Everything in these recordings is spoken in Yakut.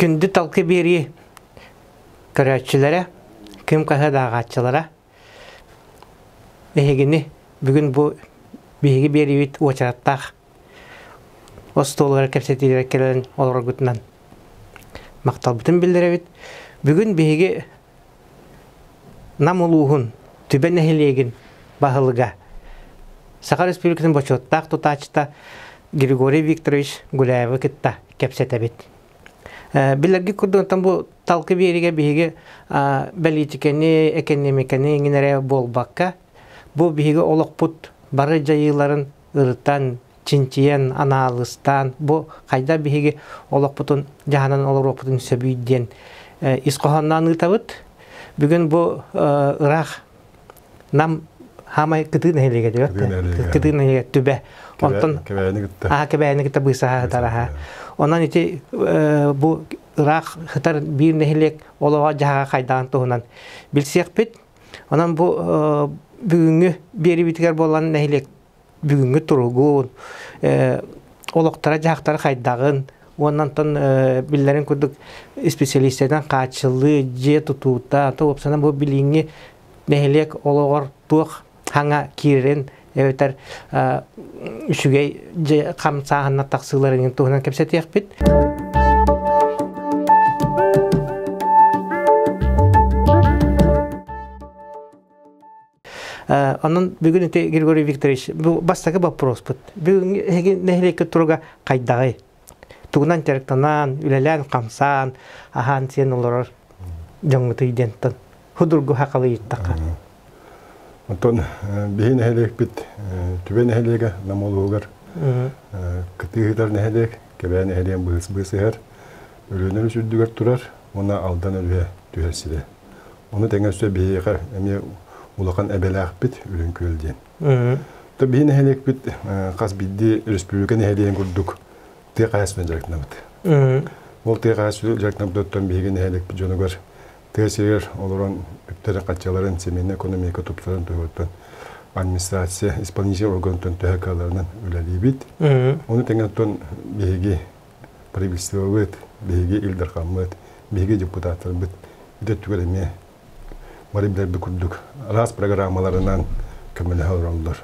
Күндү талкы биэрии көрөөччүлэрэ, ким хаһыат ааҕааччылара, эһигини бүгүн бу биһиги биэриибит уочараттаах остуолугар кэпсэтиилэр кэлэн олороргутунан махталбытын биллэрэбит. Бүгүн биһиги Нам улууһун Түбэ нэһилиэгин баһылыга, Саха Республикатын бочуоттаах тутааччыта Григорий Викторович Гуляевы кытта кэпсэтэбит. Билэрги курдук бу талкы биэригэ биһиги бэлиитикэни, экэниэмикэни иҥин эрэ буолбакка, бу биһиги олохпут бары дьайыыларын ырытан, чинчийэн, анаалыстаан, бу хайдах биһиги олохпутун дьаһанан олоруохпутун сөбүй диэн ис хоһоонноон ыытабыт. Бүгүн бу ыраах Нам хаамай кытыы нэһилиэгэ диэбэт кытыы нэһилиэгэ түбэ. Онтон аа Кэбээни кытта быысаһа сытар аха. Онон ити бу ыраах сытар биир нэһилиэк олоҕо дьаһаҕа хайдаҕын туһунан билсиэхпит. Онон бу бүгүҥҥү биэрибитигэр буолан нэһилиэк бүгүҥҥү туругун, олохторо-дьаһахтара хайдаҕын уонна онтон биллэрин курдук исписэлиистэринэн хааччыллыы, дьиэ тутуута, уопсайынан бу билиҥҥи нэһилиэк олоҕор туох хаҥа киирэрин эбэтэр үчүгэй дьиэ хамсааһынна тахсыыларын туһунан кэпсэтиэхпит. Онон бүгүн ити Григорий Викторович, бу бастакы боппуруоспут. Бүгүн эһиги нэһилиэккэ туруга хайдаҕый? Тугунан дьарыктанан, үлэлээн-хамсаан, аһаан-сиэн олорор дьоҥҥутуй диэнтэн худургу хахалыйыттахха. Онтон биһи нэһилиэкпит Түбэ нэһилиэгэ Нам улууһугар кытыы нэһилиэк, Кэбээ нэһилиэгин быыс быысыһар, Өлүөнэ өрүс үрдүгэр турар уонна Алдан өрүһэ түһэр сирэ. Ону тэҥэ өссө биһиэхэ эмиэ улахан эбэлээхпит Үрүҥ Күөл диэн. То биһи нэһилиэкпит хас биирдии республика нэһилиэгин курдук тыа хаһаайыстыбанан дьарыктанабыт. Ол тыа хаһаайыстыбанан дьарыктанабытыттан биһиги нэһилиэкпит дьонугар тыа сиригэр олорон үптэрин-харчыларын семейнай экономика тупсарын туһуттан администрация исполнительный органтан төһө кыалларынан үлэлиибит. Ону тэҥэ оттон биһиги правительствобыт, биһиги Ил Дархаммыт, биһиги депутаттарбыт ити өттүгэр эмиэ бары билэрбит курдук араас программаларынан көмөлөһө олороллор.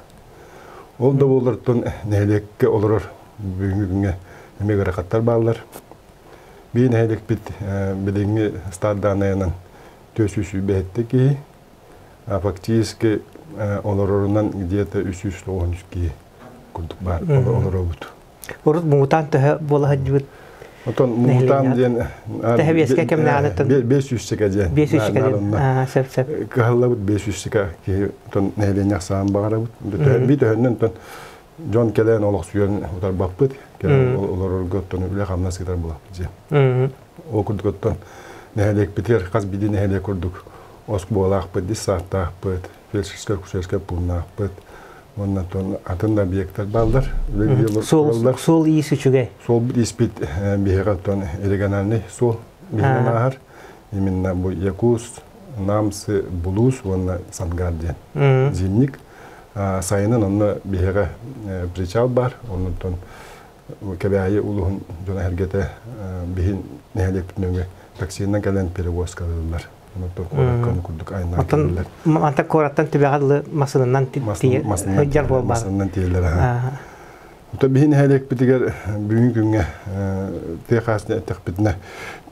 Ол да буоллартан нэһилиэккэ олорор бүгүҥҥү күҥҥэ эмиэ ыарахаттар бааллар. Биир нэһилиэкпит билиҥҥи стат даанайынан 427 киһи, а фактически олорорунан где-то 393 киһи курдук баар олоробут. Урут муҥутаан төһө буола сылдьыбыт? Отон муҥутаан диэн Төһө биэскэ кэмнээҕиттэн? 500 диэн. 500 диэн. Сөп сөп. Кыһаллабыт 500 киһи отон нэһилиэнньэ ахсаан баҕарабыт. Би төһөннөн отон дьон кэлэн олохсуйан утарбаппыт. Кэлэн олорорго оттон үлэ-хамнас ыытар буолаппыт дьэ. Ол курдук оттон нэһилиэкпитигэр хас биирдии нэһилиэк курдук оскуолалаахпыт, десааттаахпыт, фельдшерскай-акушерскай пууннаахпыт уонна оттон атын да объектар бааллар. Суол, суол иис үчүгэй. Суол ииспит биһиэхэ оттон региональный суол биһиэнэн ааһар. Именно бу Якутск, Намсы, Булуус уонна Сангар диэн зимник. Сайынын онно биһиэхэ причал бар. Оннуттан Кэбээйи улууһун дьоно-сэргэтэ биһин нэһилиэкпит нөҥүө таксинан кэлэн перевозкалыыллар. Онтон куоракка курдук айаннаан кэлэллэр. Мантан куораттан түбэҕэ дылы массыынанан сылдьар буолбаат. Массыынанан тиийэллэр. Онтон биһи нэһилиэкпитигэр бүгүн күҥҥэ тыа хаасына эттэхпитинэ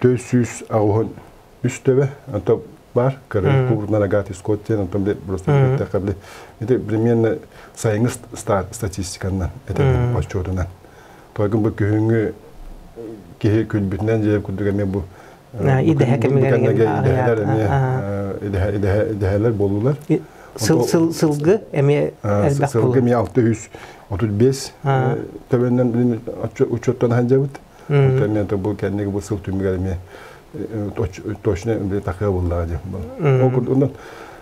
483 төбө онто бар кыры курна рогатый скот диэн онтон просто эттэххэ били ити примерно сайыҥҥы статистиканан этэрин отчуотунан тойгун бу күһүҥҥү киһи күлбүтүнэн дьиэ курдук эмиэ бу идэһэ кэмигэр идэһэлэр эмиэ идэһэлэр буолуулар сылгы эмиэ элбэх сылгы эмиэ 635 төбөннөн учуоттан сылдьабыт эмиэ бу кэнниги бу сыл түмүгэр эмиэ точно такыа буллаҕа диэн ол курдук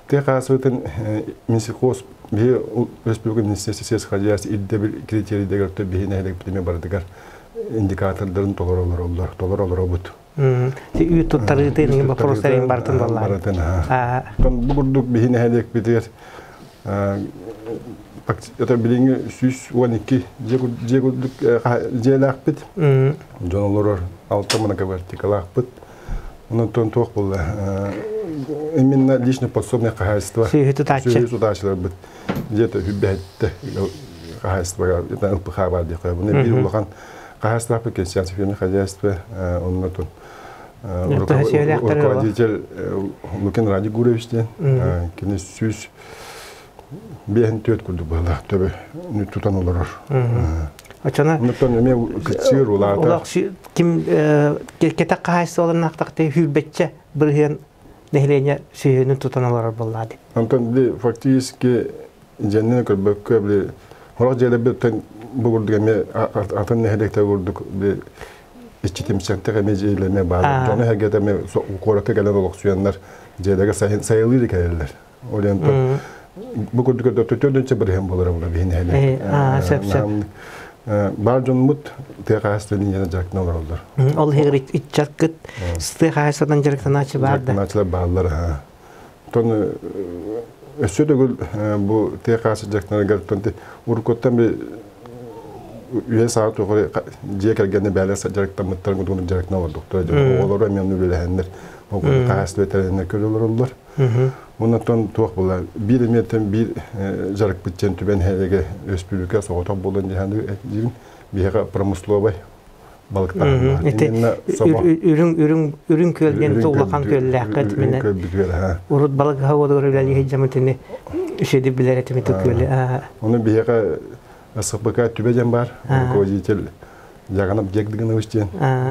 тыа хаасыбытын минсельхоз биһи республика министерство сельского хозяйства ирдэбил критерийдэгэр биһи нэһилиэкпит эмиэ барытыгар индикатордарын толоро олороллор, толоро олоробут. Үүт туттарыытын боппуруостарын барытын боллаа. Барытын. Бу курдук биһи нэһилиэкпитигэр Это билиҥҥи 112 дьиэ курдук дьиэлээхпит. Дьон олорор алта многоквартиралаахпыт. Онон туох буолла? Именно личное подсобное хозяйство. Сүөһү тутааччы. Сүөһү тутааччыларбыт дьиэтэ хүббэһиттэ хозяйствоға это ЛПХ бар диэххэ. Бұны биир улахан хозяйстволаахпыт крестьянское фермерское хозяйство онно тун руководитель Лукин Радик Гурович диэн кини 154 курдук быһалаах төбө тутан олорор. Очона Онтон эмиэ кытсыыр улаата. Ким кетек хаһайсыбаларнаахтахты хүрбэтче бырыһыан нэһилиэнньэ сүһүнүн тутан олорор буоллаа ди. Онтон били фактически дьэннэн көрбөккө били хорох дьиэлэрбиттэн бу курдук эмиэ атын нэһилиэктэр курдук били иччитимсэхтэх эмиэ дьиэлэмэ баар. Дьону эргэтэ эмиэ куоракка кэлэн олохсуйаннар дьиэлэргэ сайылыы кэлэллэр. Ол онтон бу курдук төрдүнчэ бырыһын буолара була биһин нэһилиэк. Сөп сөп. Бар дьонмут тыа хаһаайыстыбатын дьиэнэ дьарыктана олороллор. Ол иһигэр ыччаккыт тыа хаһаайыстыбатынан дьарыктанааччы баар да? Дьарыктанааччылар бааллар. Тон өссө төгүл бу тыа хаһаайыстыбатын дьарыктанарыгар уруккуттан би үйэ саа тухары дьиэ кэргэнэ бээлэр дьарыктаммыттарын курдук дьарыктана олордуктара. Оҕолоро эмиэ үлэлэһэннэр, ол хаһаайыстыба тэриннэр көрө олороллор. Оннотон туох була биир эмиэтэн биир дьарыкпыт диэн түбэн эһэгэ өрөспүүбүлүкэ соҕотох буолан диһан диибин биһиэхэ промысловай балыктааһын Именно собо үрүҥ үрүҥ үрүҥ күөл диэн улахан күөллээххит мине урут балык хаводугар үлэлии сылдьамытыны үсүдү билэр этим ити күөлү. Оны биһиэхэ СХПК түбэ диэн бар руководитель Яганов Дегдыгынович диэн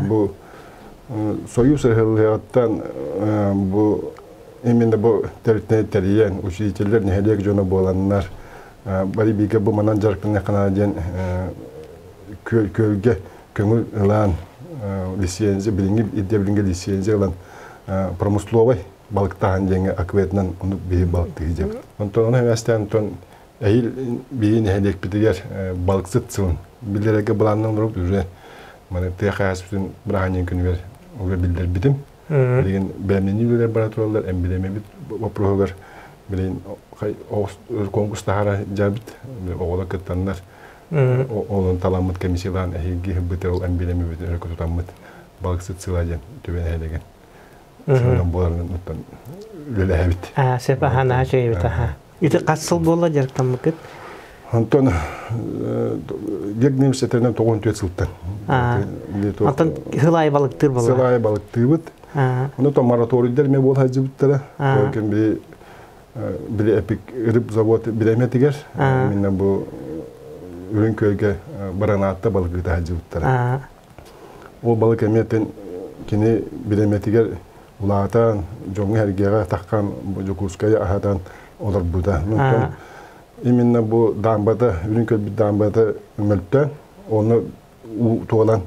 бу Союз ыһыллыаҕыттан бу именно бу тэрилтэни тэрийэн учителлэр нэһилиэк дьоно буоланнар бары бииргэ бу манан дьарыктаныаххына диэн күөлгэ көҥүл ылан лицензия билиҥҥи ирдэбилиҥҥэ лицензия ылан промысловай балыктааһын диэҥҥэ акветынан оннук биһи балыктыы диэбит. Онтон ону эбээстээн онтон Эһиил биһи нэһилиэкпитигэр балыксыт сылын биллэрэргэ былааннан олоробут уже маны тыа хаһааспытын бырааһынньыгын күнүгэр уже биллэрбитим. Билигин бэлэмнэнии үлэлэр бара тураллар, эмбилиэмэбит боппуруоһугар билигин конкурс таһаара дьаабыт оҕолор кыттаннар олон таламмыт комиссиялаан эһиилги ыһбыты ол эмбилиэмэбитин өрө тутаммыт балыксыт сыла диэн түбэн нэһилиэгин сылынан буоларын үлэлэһэбит. Сөп аха наһаа үчүгэй аха. Ити хас сыл буолла дьарыктаммыкыт? Онтон Герднемс этэринэн 94 сылтан. Онтон сыл аайы балыктыыр буолла. Сыл аайы балыктыыбыт. Ону то мораторийдар эмиэ буол сылдьыбыттара. Ким били били эпик рыб завод биремэтигэр минна бу Үрүҥ күөлгэ баранаатта балык ыыта сылдьыбыттара. Ол балык эмиэтин кини биремэтигэр улаатан, дьоҥҥо-сэргэҕэ таххан Дьокуускайы аһатан олорбута. Онтон именно бу даамбата, үрүҥ көрбүт даамбата мөлтөөн, онно уу туолан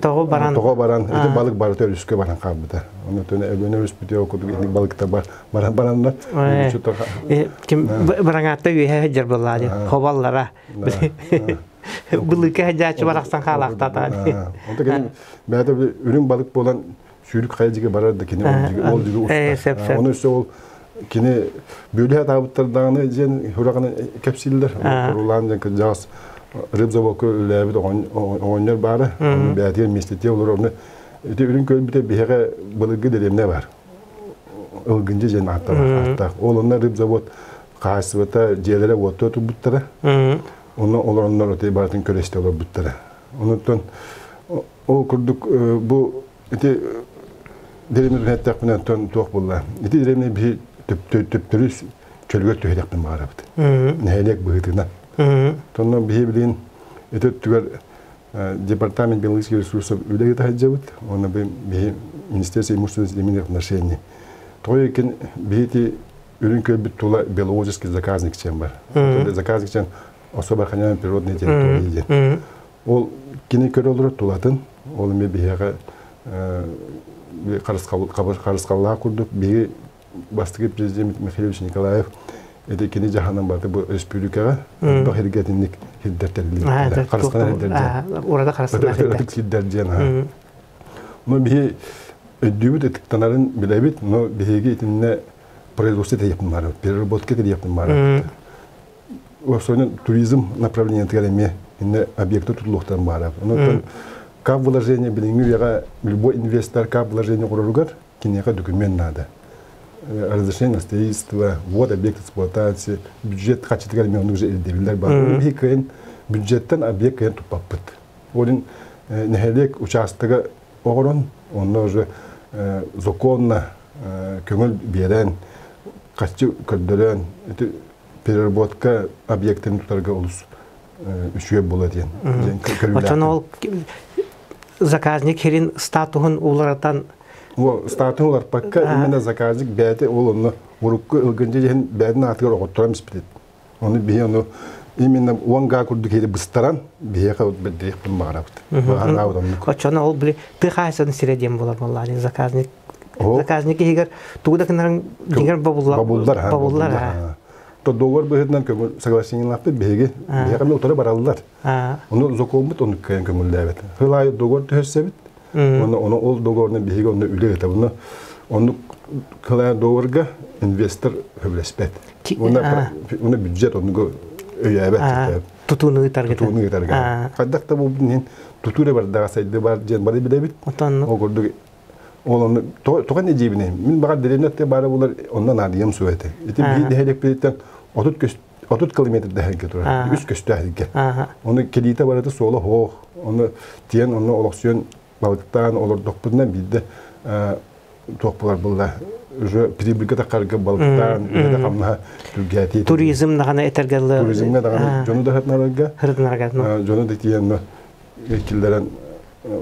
тоҕо баран тоҕо баран ити балык барыта өрүскэ баран хаалбыта. Онно түнэ Өлүөнэ өрүспүтүгэр ол курдук итинник балыкта баран бараннар. Ким бараҥаатта үөһэ сылдьар буоллаа дии. Хобаллара. Былыка сылдьааччы барахсан хаалаахтаата. Онто кини бэйэтэ үрүҥ балык буолан сүүрүк хайа дьигэ барар да кини ол дьигэ устар. Оны өссө ол кини бүөлү атаабыттар даҕаны диэн хураҕаны кэпсииллэр. Курулаан диэн кырдьаҕас рыбзаводка үлэлээбит оҕонньор баара. Оны бэйэтигэр миэстэтигэр олорор. Оны ити үрүҥ көрбүтэ биһиэхэ былыргы дэриэбинэ бар. Ылгынчы диэн ааттаах. Ол онно рыбзавод хаһаайыстыбата дьиэлэрэ уоттуа турбуттара. Онно олороннор отой барытын көрө-истэ олорбуттара. Онуттан ол курдук бу ити дэриэбинэ эттэхпинэ оттон туох буолла? Ити дэриэбинэ биһи төптөрү чөлүгэр түһэриэхпин баҕарабыт. Нэһилиэк быһыытынан. Тонно биһи билигин ити өттүгэр департамент биологических ресурсов үлэ ыыта сылдьабыт. Уонна биһи Министерство имущественных земельных отношений. Тоҕо икин биһи ити үрүҥ күөлбүт тула биологический заказник диэн бар. Заказник диэн особо охраняемая природная территория диэн. Ол кини көрө олорор тулатын, ол эмиэ биһиэхэ харысхаллаах курдук биһиги бастакы президент Михаил Николаев ити кини дьаһанан барыта бу республикаҕа элбэх сиргэ итинник сирдэр тэриллибиттэрэ. Харысхал сирдэр диэн. Ураты харысхал сирдэр. Сирдэр диэн. Но биһи өйдүүбүт ытыктанарын билэбит, но биһиги итиннэ. Производство тэрийэппин баарабыт, переработка тэрийэппин баарабыт. Особенно туризм направлениетыгар эмиэ инне объекты тутулуохтарын баарабыт. Онон кап вложение билиҥҥи үйэҕэ любой инвестор кап вложение оҥороругар киниэхэ документ наада. Разрешение на строительство, вот объект эксплуатации, бюджет хаччытыгар эмиэ оннук же ирдэбиллэр баар. Биһи кыайын бюджеттен объект кыайан туппаппыт. Ол иһин нэһилиэк учаастага оҕорон, онно уже законно көҥүл биэрэн, хаччы көрдөрөн, ити переработка объектын тутарга олус үчүгэй буола диэн. Очон ол заказник хирин статуһун уларатан статуһун уларпакка именно заказник бэйэтэ ол онно урукку ылгынчы диэн бэйэтин аатыгар оҕотторон испитит. Ону биһи ону именно уон гаа курдук иһи быстаран биһиэхэ бэрдиэхпин баҕарабыт. Баҕарабыт оннук. Оччону ол били тыа хаһаайыстыбатын сирэ диэн буолар буоллаҕа заказник. Заказник иһигэр тугу да гынарын дьиҥэр бобуллар. Бобуллар. Бобуллар. То договор быһыытынан көҥүл соглашениелаахпыт биһиги. Биһиэхэ эмиэ утары бараллар. Ону закоммут ону кыайан көҥүллээбэт. Сыл аайы договор түһэрсэбит. Оны оны ол договорынан биһиги онно үлэ ыытабыт. Оннук кылаан договорга инвестор сөбүлэспэт. Уна бюджет оннугу өйөөбөт. Тутууну ыытарга. Тутууну ыытарга. Хайдах да буолбутун иһин тутуу эрэ бардаҕа сайды бар диэн бары билэбит. Ол курдук ол онно тоҕо не диибиний? Мин баҕар дэриэбинэ баара буолар онно наадыйам суох этэ. Ити биир нэһилиэкпититтэн 30 30 километр дэһэргэ турар. Үс көстөөх сиргэ. Ону кэлиитэ барыта суола суох. Ону тиэн онно олохсуйан балыктаан олордохпутуна биирдэ туох булар булла уже прибыльга тахарга балыктаан үлэтэ хамнаһа түргээтии. Туризм даҕаны этэргэ Туризмҥа даҕаны дьону да хытнарарга хырытынарга дьону да тиийэн киллэрэн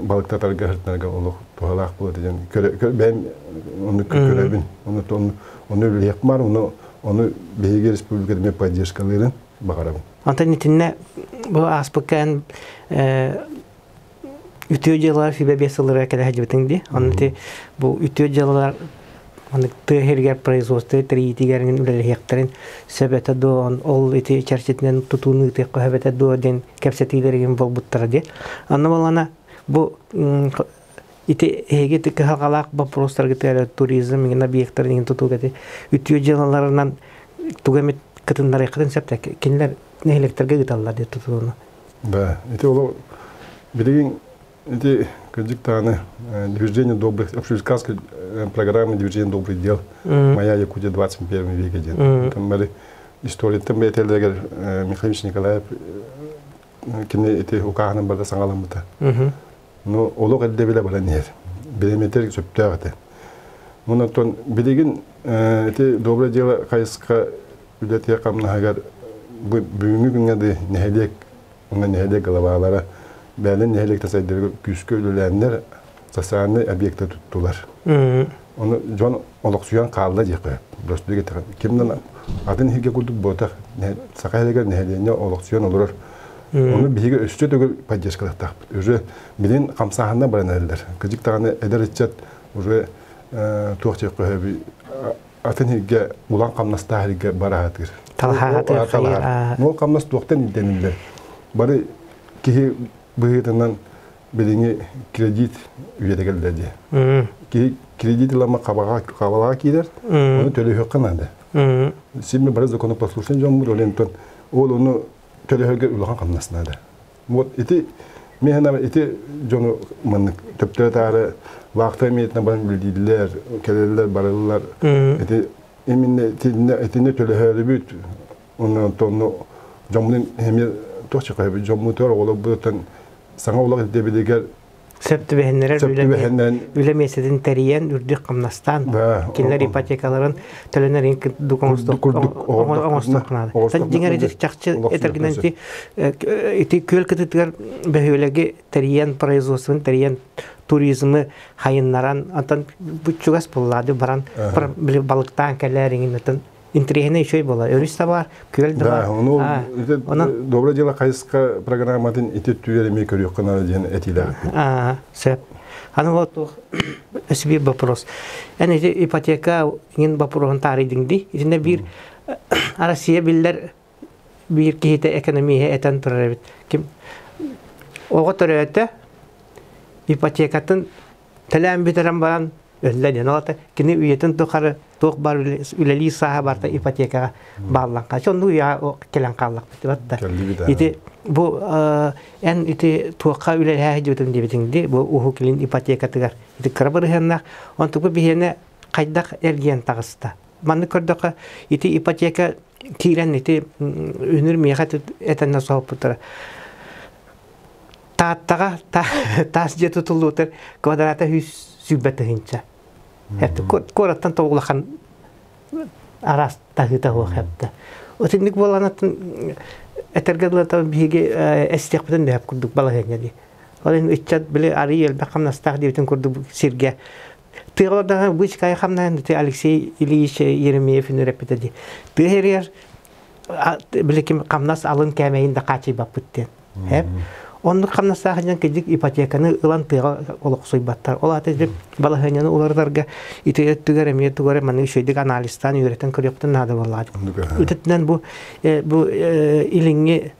балыктатарга хыртынарга олох туһалаах буолар диэн бэйэм ону көрөбүн ону ону үлэлиэх бар ону ону биһиги республикада мен поддержкалыырын баҕарабын. Онтон итиннэ бу ааспыкка эн үтүө дьыалалар фиба биэс сылларга кэлэ сылдьыбытыҥ дии. Онно ити бу үтүө дьыалалар маннык тыа сиригэр производство тэрийиитигэр үлэлэһиэхтэрин сөп этэ дуо, ол ити чэрчитинэн тутууну ыытыахха сөп этэ дуо диэн кэпсэтиилэригин буолбуттара дии. Онно буоллаҕына бу ити эһиги ити кыһалҕалаах боппуруостаргытыгар туризм иҥин объектарын иҥин тутууга ити үтүө дьыалаларынан тугу эмит кытыннарыаххытын сөп да кинилэр нэһилиэктэргэ ыыталлар дии тутууну. Да, ити ол билигин ити кырдьык даҕаны движение добрых общереспубликанская программа движение добрых дел моя Якутия в 21 веке диэн. Там бары историяттан бэйэтэлэригэр Михаил Николаев кини ити укааһынан барда саҥаламмыта. Ну, олох эрдэ баран иһэр. Бириэмэтэ сөптөөх этэ. Онон билигин ити доброе дело хайысха үлэтигэр хамнаһыгар бүгүҥҥү күҥҥэ да нэһилиэк уонна нэһилиэк главалара бэйэлэрин нэһилиэктэр сайдарыгар күүскэ үлэлээннэр социальнай объекты туттулар. Ону дьон олохсуйан хаалла диэххэ сөп. Кимнэн атын иһиргэ курдук буотах саха иһигэр нэһилиэнньэ олохсуйан олорор. Ону биһиги өссө төгүл поддержкалаахтаахпыт. Уже билин хамсааһынна баран эрэллэр. Кыдьык даҕаны эдэр ыччат уже туох диэххэ атын иһиргэ улан хамнастаах иһиргэ бараатыр. Талаһаатыр. Ол хамнас туохтан ирдэниллэр? Бары киһи быһыытынан билиҥи кредит үйэтэ кэллэ дии. Киһи кредит ылама хабаҕа киирэр, ону төлөһүөххэ наада. Симми бары законопослушный дьоммут, ол онтон ол ону төлөһөргө улахан хамнас наада. Вот ити мен ити дьону маннык төптөрө таары вахта эмиэтинэ баран үлэлииллэр, кэлэллэр, бараллар. Ити именно итинне төлөһөрүбүт онно онно дьоммун эмиэ туох чакайбыт дьоммутугар оҕолорбутуттан саҥа олох ирдэбилигэр сөп түбэһиннэрэр үлэ миэстэтин тэрийэн үрдүк хамнастаан кинилэр ипотекаларын төлөнөр курдук оҥостуох наада. Дьиҥэр ити чахчы этэргинэн ити ити күөл кытытыгар бөһүөлэги тэрийэн производствоны тэрийэн туризмы хайыннаран антон бу чугас буоллаады баран балыктаан кэлээр иҥин интэриэһинэй үчүгэй буолар. Өрүс да бар, күөл да бар. Ону Доброе дело хайысха программатын ити өттүгэр эмиэ көрүөххэ наада диэн этиилээх. Сөп. Аны вот өссө биир вопрос. Эн ити ипотека иҥин боппуруоһун таарыйдыҥ дии. Итиннэ биир Россия биллэр биир киһитэ экономиһэ этэн турар эбит. Ким оҕо төрөөтө ипотекатын төлөөн бүтэрэн баран өллө диэн. Ол кини үйэтин тухары Туох бар үлэлии сааһа барта ипотекаҕа бааллан хаачы. Онну уйа кэлэн хааллахпыт батта. Ити бу эн ити туохха үлэлэһэ дьүтүм диэбитиҥ ди бу Уһук Илин ипотекатыгар ити кыра бырыһыаннаах. Онтуку биһиэнэ хайдах эргийэн таҕыста? Маннык көрдөххө ити ипотека киирэн ити үнүр миэхэ этэннэ соһуппуттара. Тааттаҕа таас дьиэ тутуллуутар квадрата 120 тыһыынча. Куораттан тоҕо улахан араас таһыыта суох эбитэ. Итинник буолан этэргэ дылы биһиги эстиэхпитин дөһөп курдук балаһыанньа дии. Ол иһин ыччат били арыый элбэх хамнастаах диэбитин курдук сиргэ тыаҕа быычкайы хамнаһын ити Алексей Ильич Еремеев үнүрэппитэ дии. Тыа сиригэр били ким хамнас алын кээмэйин да хаачыйбаппыт диэн. Эп. Оннук хамнастаах дьон кырдьык ипотеканы ылан тыаҕа олохсуйбаттар. Ол аата ити балаһыанньаны уларытарга ити өттүгэр эмиэ тугу эрэ маннык үчүгэйдик анализтаан үөрэтэн көрүөхтэн наада буоллаҕа. Итинэн бу бу илиҥҥи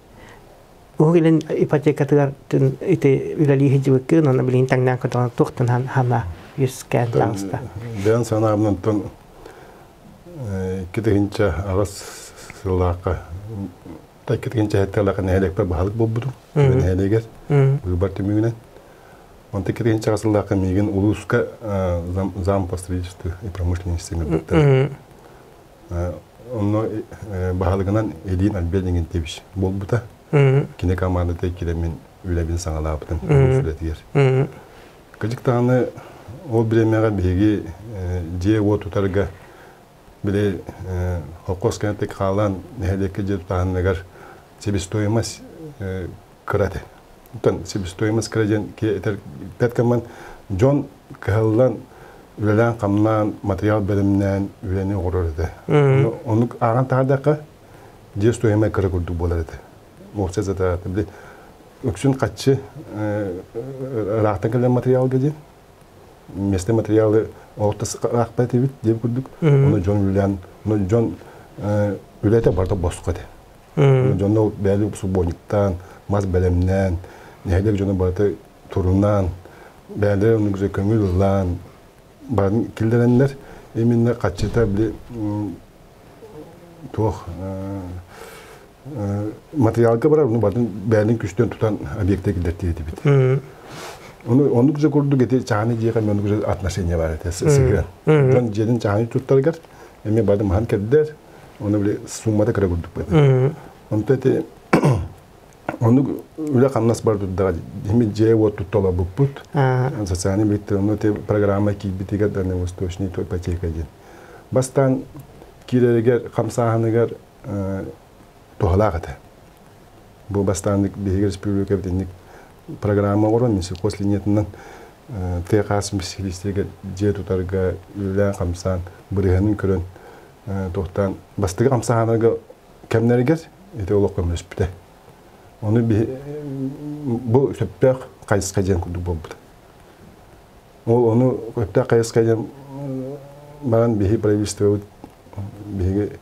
Уһук Илин ипотекатыгар ити үлэлии сылдьыбыккын, онно билигин тэҥнээн көрдөҕүнэ туохтан хана үөскээн таҕыста? Бэйэм санаабынан 2008 сыллаахха 2007 сыллаахха нэһилиэкпэр баһылык буолбутум. Нэһилиэгэр быыбар түмүгүнэн. Онтон 2008 сыллаахха миигин улууска зам по строительству и промышленности ыҥырбыттар. Онно баһылыгынан Ильин Альберт Иннокентьевич буолбута. Кини командата киирэммин үлэбин саҥалаабытым улуус үлэтигэр. Кырдьык даҕаны ол бириэмэҕэ биһиги дьиэ-уот тутарга били холкуос кэнниттэн хаалан нэһилиэккэ дьиэ тутааһыныгар себестоимость кыра этэ. Оттон себестоимость кыра диэн этэр гымман дьон кыһаллан үлэлээн-хамнаан материал бэлэмнээн үлэни оҥорор этэ. Оннук ааҕан таһаардахха дьиэ стоимость кыра курдук буолар этэ. Уопсай затарата били үксүн хаччы ыраахтан кэлэр материалга диэн местный материалы ыраахпат этибит диэн курдук. Ону дьон үлэлээн, ону дьон үлэтэ барыта босхо этэ. Дьонно бэйэлик субботниктаан, мас бэлэмнээн, нэһилиэк дьоно барыта турунаан, бэйэлэрэ оннук көҥүл ыллаан, барын киллэрэннэр, именно хаччыта били туох материалга барар, ону барын бэйэлин күстэн тутан объекты киллэртиир этибит. Ону оннук же курдук эти чааны дьиэхэ оннук же отношение бар этэ сыһыан. Дьон дьиэтин чааны туттарыгар эмиэ барды маһан кэрдэр, ону били суммата кыра курдук бэт. Онто эти оннук үлэ хамнас бар турдаҕа ими дьиэ уот тутталабыппыт. Социальный бит ону те программа киирбитигэр дальневосточный ипотека диэн. Бастаан киирэригэр хамсааһыныгар туһалаах этэ. Бу бастаан биһиги республика итинник программа оҥорон Минсельхоз линиятынан тыа хаас специалистэргэ дьиэ тутарга үлэлээн хамсаан бырыһыанын көрөн туохтаан бастакы хамсааһынарга кэмнэригэр ити олох көмөлөспүтэ. Ону бу сөптөөх хайысха диэн курдук буолбута. Ол ону сөптөөх хайысха диэн баран биһи правительствобыт биһиги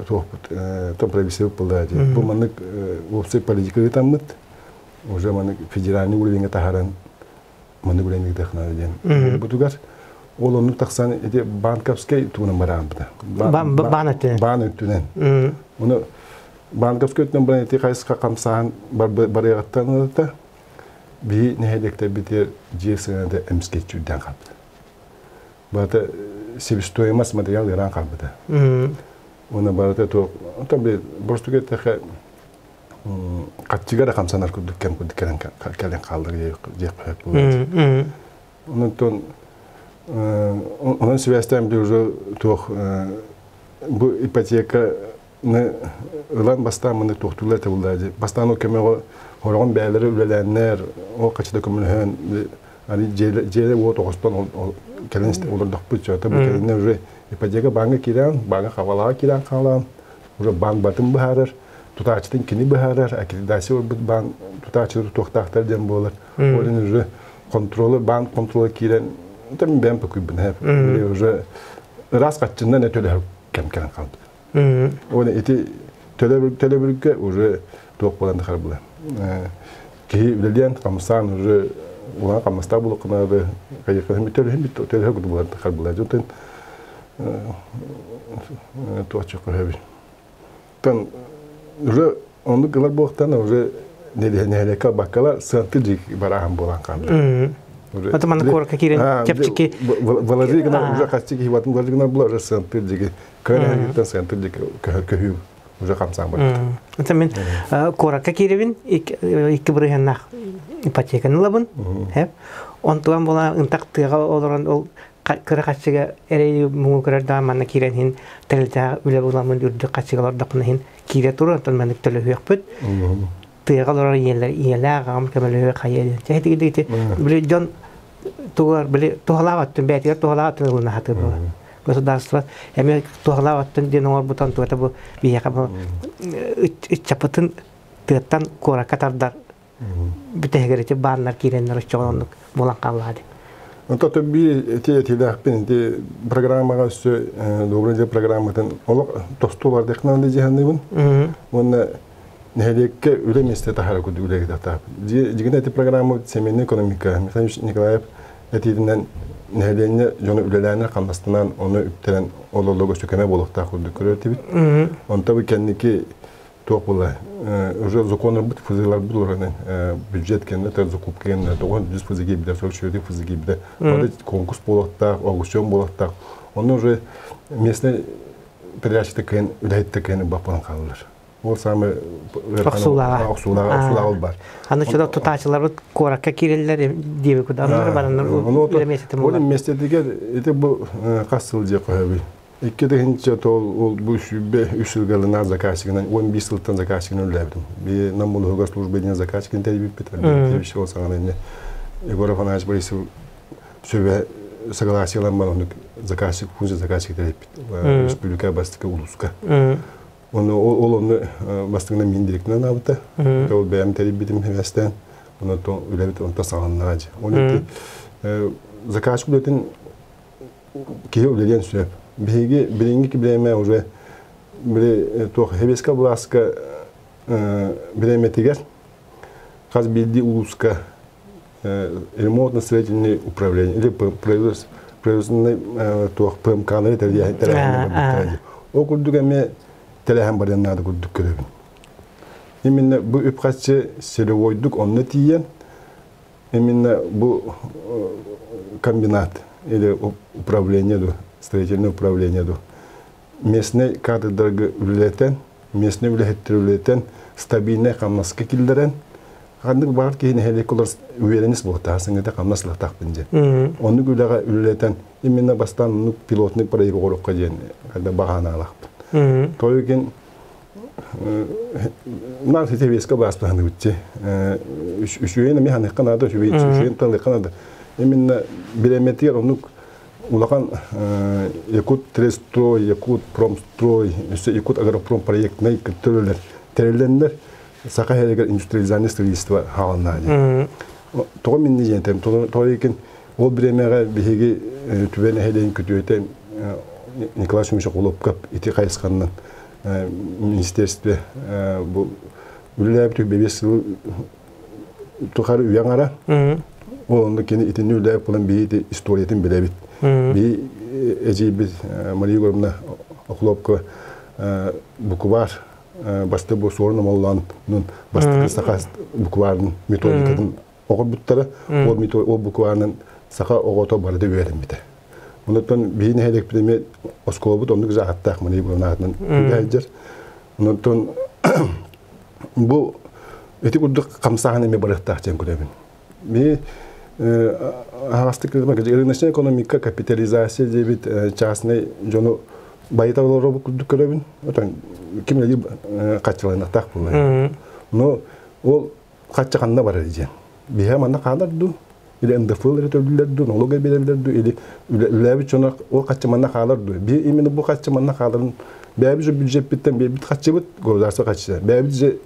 туохпут то правительство буолла дии. Бу маннык уопсай политика ыытаммыт уже маннык федеральный уровеньга таһааран маннык үлэни ыытыахнаа диэн бутугар ол оннук тахсан ити банковскай тугунан бараанбыта. Баан өттүнэн. Баан өттүнэн. Ону банковскай өттүнэн баран ити хайысха хамсааһын барыаҕыттан ылыта биһи нэһилиэктэрбитигэр дьиэ сыаната эмискэ үрдээн хаалбыта. Барыта себестоимость материал ыараан хаалбыта. Уонна барыта туох онтон би боростук эттэххэ хаччыга эрэ хамсанар курдук кэм курдук кэлэн кэлэн хаалла диэххэ буолуо. Онтон онон сибээстээн би уже туох бу ипотеканы ылан бастаан маны туохтуулар этэ буллаа дии. Бастаан ол көмөҕө хороҕон бэйэлэрэ үлэлээннэр, ол хаччыта көмөлөһөн аны дьиэлэ уот оҕостон кэлэн олордохпут чата бу кэлинэ уже ипотека бааҥҥа киирэн, бааҥҥа хабалаҕа киирэн хаалан, уже банк батын быһаарар, тутааччытын кини быһаарар, аккредитация ылбыт баан тутааччыны тутуохтаахтар диэн буолар. Ол иһин уже контролы, банк контрола киирэн, это мин бэйэм токуйбун уже ыраас хаччыннан төлөһөр кэм кэлэн хаалбыт. Оны ити төлөбүргэ уже туох буолан тахар була. Киһи үлэлиэн хамсаан уже улахан хамнастаах булуккунары кайыккын төлөһүн төлөһө курдук буолан тахар була. Дьонтон Туоччу көһөбүн. Тан уже оннук ылар буолтан уже нэһилиэккэ баккала сыанты дьик барааһын буолан хаалла. Ото манна куоракка киирэн чэпчэки Валерий гына уже хаччы киһи батын Валерий гына була уже сыанты дьиги көнө сыанты дьик көһүү уже хамсаан барбыт. Ото мин куоракка киирэбин икки бырыһыаннаах ипотеканы ылабын. Онтуган була ынтах тыаҕа олорон ол кыра хаччыга эрэй муҥу көрөр да манна киирэн иһин тэрилтэҕэ үлэ буламмын үрдүк хаччыга олордохпуна иһин киирэ турар онтон маннык төлөһүөхпүт тыаҕа олорор ийэлэр ийэлээх аҕам көмөлөһүө хайа диэн чэ ити били дьон тугар били туһалаах өттүн бэйэтигэр туһалаах өттүн ылына сатыыр буолар государство эмиэ туһалаах өттүн диэн оҥорбутан тугата бу биһиэхэ бу ыччапытын тыаттан куоракка тардар бүтэһигэр ити бааннар киирэннэр оччоҕо оннук буолан хааллаҕа дии. Онтон биир ити этиилээхпин ити программаҕа өссө Добрый день программатын олох тосту улардыхнан да дьаһанныбын. Уонна нэһилиэккэ үлэ миэстэ таһара курдук үлэ кытахтаахпын. Дьигинэ ити программа семейная экономика Михаил Николаев этиитинэн нэһилиэнньэ дьону үлэлээнэр хамнастанан ону үптэрэн ололлого өссө көмө буолуохтаах курдук көрөр этибит. Онто бу кэнники туох була уже законнарбыт фызыларбыт олорон бюджет кэннэ то закупка кэннэ тоҕон жүз фызы киирбитэ 44 фызы киирбитэ конкурс буолуохтаах аукцион буолуохтаах онно уже местный подрядчикта кыайан үлэһиттэ кыайан баппанан хаалалар ол самый охсуулааҕа охсуулааҕа ол бар аны чудо тутаачыларбыт куоракка киирэллэр диэби куданнар бараннар үлэ миэстэтин ол миэстэтигэр ити бу хас сыл дьиэ көһөбүй Икки тыһыынча ол бу сүүрбэ үс сылга заказчигынан, 15 сылтан заказчигынан үлэлээбитим. Би Нам улууһугар служба диэн заказчигын тэрийбиппит. Альберт ол саҕана инне Егор Афанасьевич Борисов сөбө согласиеланман оннук заказчик, функция заказчик тэрийбит. Республика бастакы улууска. Оны ол онну бастыгынан мин директорынан аабыта. Ол бэйэм тэрийбитим хевэстээн. Онон үлэбит онто саҕаланнаҕа дьэ. Оны заказчик үлэтин киһи үлэлиэн сөп. Биһиги билиҥҥи бириэмэ уже били туох Хебеска былааска бириэмэтигэр хас биирдии улууска ремонтно-строительный управление или производственный туох ПМК-ны тэрийэн барбыттара. Ол курдук эмиэ тэлэһэн барыан наада курдук көрөбүн. Именно бу үп-харчы целевойдук онно тиийэн Именно бу комбинат или управление ду, строительное управление ду местный кадрдарга үлэлэтэн, местный үлэһиттэр үлэлэтэн, стабильнай хамнаска киллэрэн, ханнык баар киһи нэһилиэк олор уверенность буолтаа сыҥыта хамнас ылахтаахпын диэн. Оннук үлэҕэ үлэлэтэн, именно бастаан оннук пилотный проект оҥоруохха диэн когда баҕанаалаахпын. Тойукин Нар ситебиэскэ бааспаһаныбытчы. Үчүгэйин эмиэ ханыхха наада, үчүгэйин талыахха наада. Именно бириэмэтигэр оннук улахан Якут Трестрой, Якут Промстрой, өссө Якут Агропром проектнай кыттырылар тэрилленнэр Саха сиригэр индустриализация строительство хаалынаа диэн. Тоҕо минни диэн тоҕо икин ол бириэмэҕэ биһиги Түбэ нэһилиэгин күтүөтэ Николай Семенович Охлопков ити хайысханнан министерстве бу үлэлээбит бэбиэс сыл тухары үйэ аҥара ол онно кини итинни үлэлээбит буолан биһи историятын билэбит биһи эдьиийбит Мария Егоровна Охлопкова буквар басты бу суорун омоллоонун бастакы саха букварын методикатын оҕорбуттара ол ол букварынан саха оҕото барыта үөрэммитэ Онтон биһи нэһилиэкпит эмиэ оскуолабыт оннук зааттаах Мария Егоровна аатынан үлэ Онтон бу ити курдук хамсааһын эмиэ барыахтаах диэн көрөбүн. Би аһаҕастык рыночная экономика, капитализация диэбит частный дьону байыта олоробут курдук көрөбүн. Отон ким эле хаччыланыахтаах буолла. Но ол хачча ханна барар диэн. Биһэ манна хаалар дуу, или НДФЛ эрэ төлүүллэр дуу, налог биэрэллэр дуу, или үлэлээбит дьоно ол хаччы манна хаалар дуу. Би именно бу хаччы манна хааларын бэйэбит же бюджеппиттэн биэрбит хаччыбыт, государство хаччы. Бэйэбит же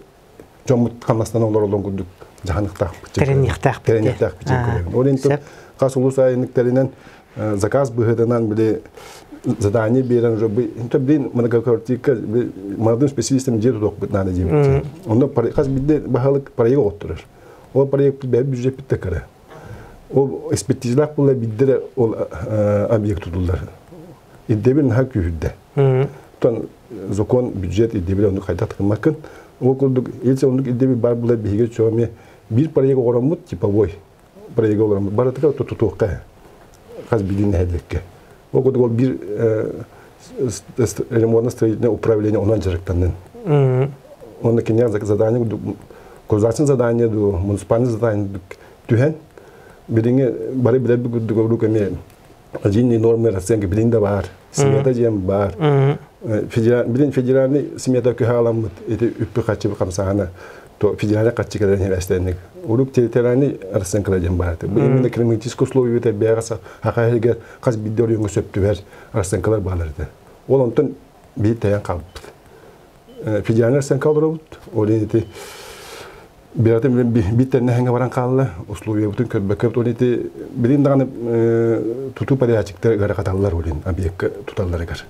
дьоммут хамнастан олоролон курдук дьаһаныктаахпыт. Тэрэниэхтээхпит. Тэрэниэхтээхпит көрөбүн. Ол интон хас улус айыныктарынан заказ быһыытынан били задание биэрэн уже инто блин многоквартирка молодым специалистам дьиэ тутуохпут наада диэбит. Онно хас биирдэ баһылык проект оттурар. Ол проект бэйэ бюджеппит да кыра. Ол экспертизалаах буолла биирдэ ол объект тутуллар. Ирдэбил наһаа күүһүрдэ. Оттон закон, бюджет ирдэбилэ оннук хайдах тыкыммаккын. Ол курдук, если оннук ирдэбил баар буолар биһиги чоме биир проект оҥороммут типовой проект оҥороммут барытыгар тутуохха хас биирдии нэһилиэккэ. Ол курдук ол биир ремонтно-строительное управление онон дьарыктаннын. Онно киниэхэ задание государственное задание ду, муниципальное задание түһэн билиҥҥи бары билэрбит курдук ордук эмиэ единые нормы расценка билин да баар, смета диэн баар. Билин федеральный смета көһө ити үппү хаччы хамсаана то федеральный хаччы кэлэн хебэстэнник. Урук территориальный расценка диэн баар. Бу именно климатические условия бэҕэ хахаһыгар хас биирдэ оройуоҥҥа сөп түбэр расценкалар баалар этэ. Ол онтон биир тэйэн хаалбыт. Федеральный расценка олоробут. Ол ити Биратым биттэннэһэҥҥэ баран хаалла, условиябытын көрбөккө ол ити билин даҕаны тутуу подрядчиктар ыарахаталлар олин объекка туталларыгар.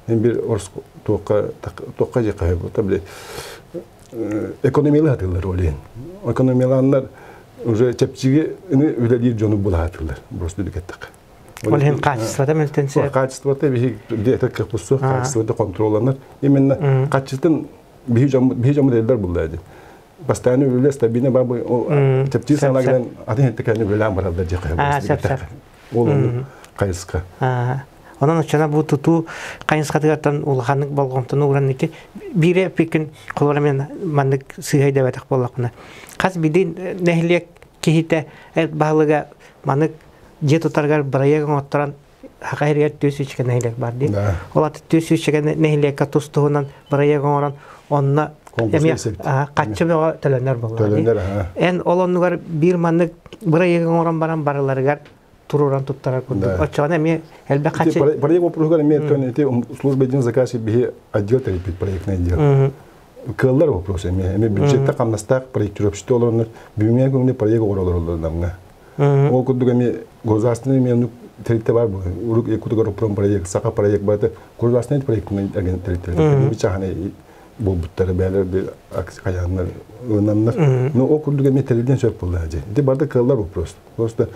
Мен бир орс туохха туохха же хаһы били экономиялы хатыллар олин. Экономияланнар уже чэпчиги үлэлиир дьону булаатылар. Просто дүкеттек. Ол иһин качествота мөлтөн сөп. Качествота биһи диэтер кыппыссу, качествота контролланар. Именно качествотын биһи дьон биһи дьон элбэр булла ди. Постоянно үлэ стабильно бар чэпчии санаагынан атын хэтте үлэлээн бараллар дии сөп сөп. Ол оннук хайыска. Онон оччона бу тутуу хайысхатыгартан улаханнык болҕомтону ууран ити биире пикин холобура мен маннык сыыһа дэбэтэх буоллахпына хас биирдии нэһилиэк киһитэ баһылыга маннык дьиэ тутарыгар бырайыак оҥотторон Саха сиригэр 400 нэһилиэк бар дии. Ол аты 400 нэһилиэккэ тус туһунан бырайыак оҥорон онно эмиэ хаччы бөҕө төлөнөр буолла дии. Эн ол оннугар биир маннык бырайыак оҥорон баран барыларыгар туруоран туттарар курдук. Оччоҕуна эмиэ элбэх хаччы... Проект вопросугар эмиэ ити служба единого заказчик биһи отдел тэрийбит проектный отдел. Кыаллар вопрос эмиэ. Эмиэ бюджетте хамнастаах проектировщик олороннор бүгүҥҥэ күҥҥэ проект оҥоролор намҥа. Ол курдук эмиэ государственный эмиэ тэрилтэ бар бу. Урук Якутгорпром проект, Саха проект бары государственный проектынан тэрилтэлэр. Бу чаханы буолбуттары бээлэр би хайааннар ылынаннар. Но ол курдук эмиэ тэрилден сөп буолла дьэ. Ити барда кыаллар вопрос. Просто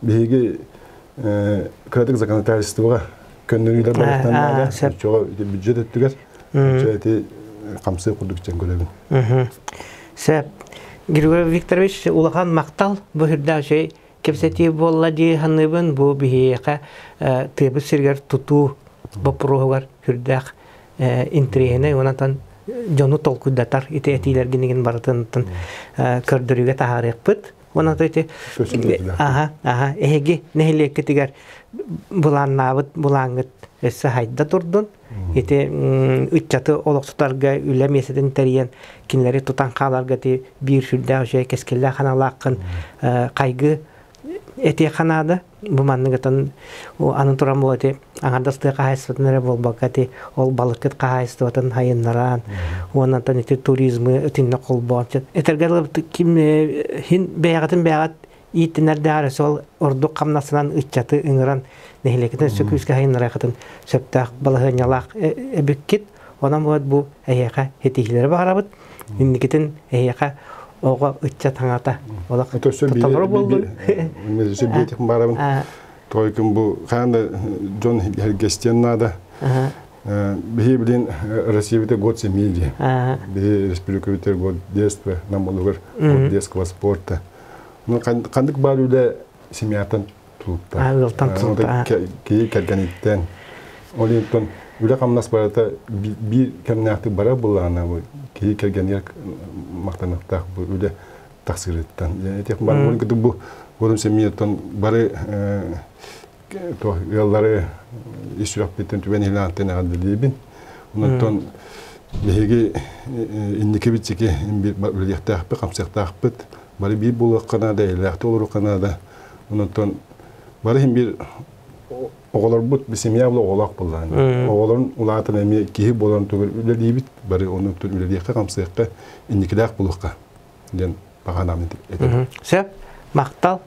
биһиги кыратык законодательствоға көннөрүүлэр барыттан наада. Чоҕо бюджет өттүгэр ити хамсыы курдук чен көрөбүн. Сөп. Григорий Викторович, улахан махтал бу үрдээх үчүгэй кэпсэтии буолла дии саныыбын. Бу биһиэхэ тыабыт сиригэр тутуу боппуруоһугар үрдээх интэриэһинэй уонна дьону толкуйдатар ити этиилэргин барытын көрдөрүүгэ таһаарыахпыт. Уонна ити аха аха эһиги нэһилиэккитигэр былааннаабыт былааҥҥыт өссө хайда турдун. Ити ыччаты олохсутарга үлэ миэстэтин тэрийэн кинилэри тутан хааларга ти биир сүрдээх үчүгэй кэскиллээх ханалааххын хайгы этиэххэ наада. Бу манныгытын аны туран бу ити аҥардас тыа хаһаайыстыбатын эрэ буолбакка ити ол балыккыт хаһаайыстыбатын хайыннаран уоннантан ити туризмы итиннэ холбоон этэргэ дылы ким хин бэйэҕитин бэйэҕит ииттинэрдээҕэр сол ордук хамнасынан ыччаты ыҥыран нэһилиэкитин өссө күүскэ хайыннарыахытын сөптөөх балаһыанньалаах эбиккит. Онон бу бу эһиэхэ ситиһиилэри баҕарабыт. Инникитин эһиэхэ оҕо ыччат хаҥата олох толору буоллун. Биэтих барабын. Тойкун бу хаан да дьон эргэстиэн наада. Биһи билин Россия год семьи ди. Биһи республика год детства, нам олугар год детского спорта. Ну ханнык бар үлэ семьятан тулукта. Ыалтан тулукта. Киһи кэргэниттэн. Ол иһин үлэ хамнас барыта биир кэмнээхтик бара буллаҕына бу киһи кэргэнигэр махтаныахтаах бу үлэ тахсыырыттан. Этих бар бу годум семьяттан бары ыаллары ис сүрэхпиттэн түбэн иһилээнтэн эҕэрдэлиибин. Онтон биһиги инники битсики үлэлиэхтээхпит, хамсыахтаахпыт. Бары биир буолуохха наада, эйэлээхтик олоруохха наада. Онтон бары иһин биир оҕолорбут семья була оҕолоох буоллаҕына. Оҕолорун улаатан эмиэ киһи буолан тугу үлэлиибит, бары ону үлэлиэххэ, хамсыахха, инникилээх буолуохха диэн баҕа санаабын этэбин. Сөп, махтал.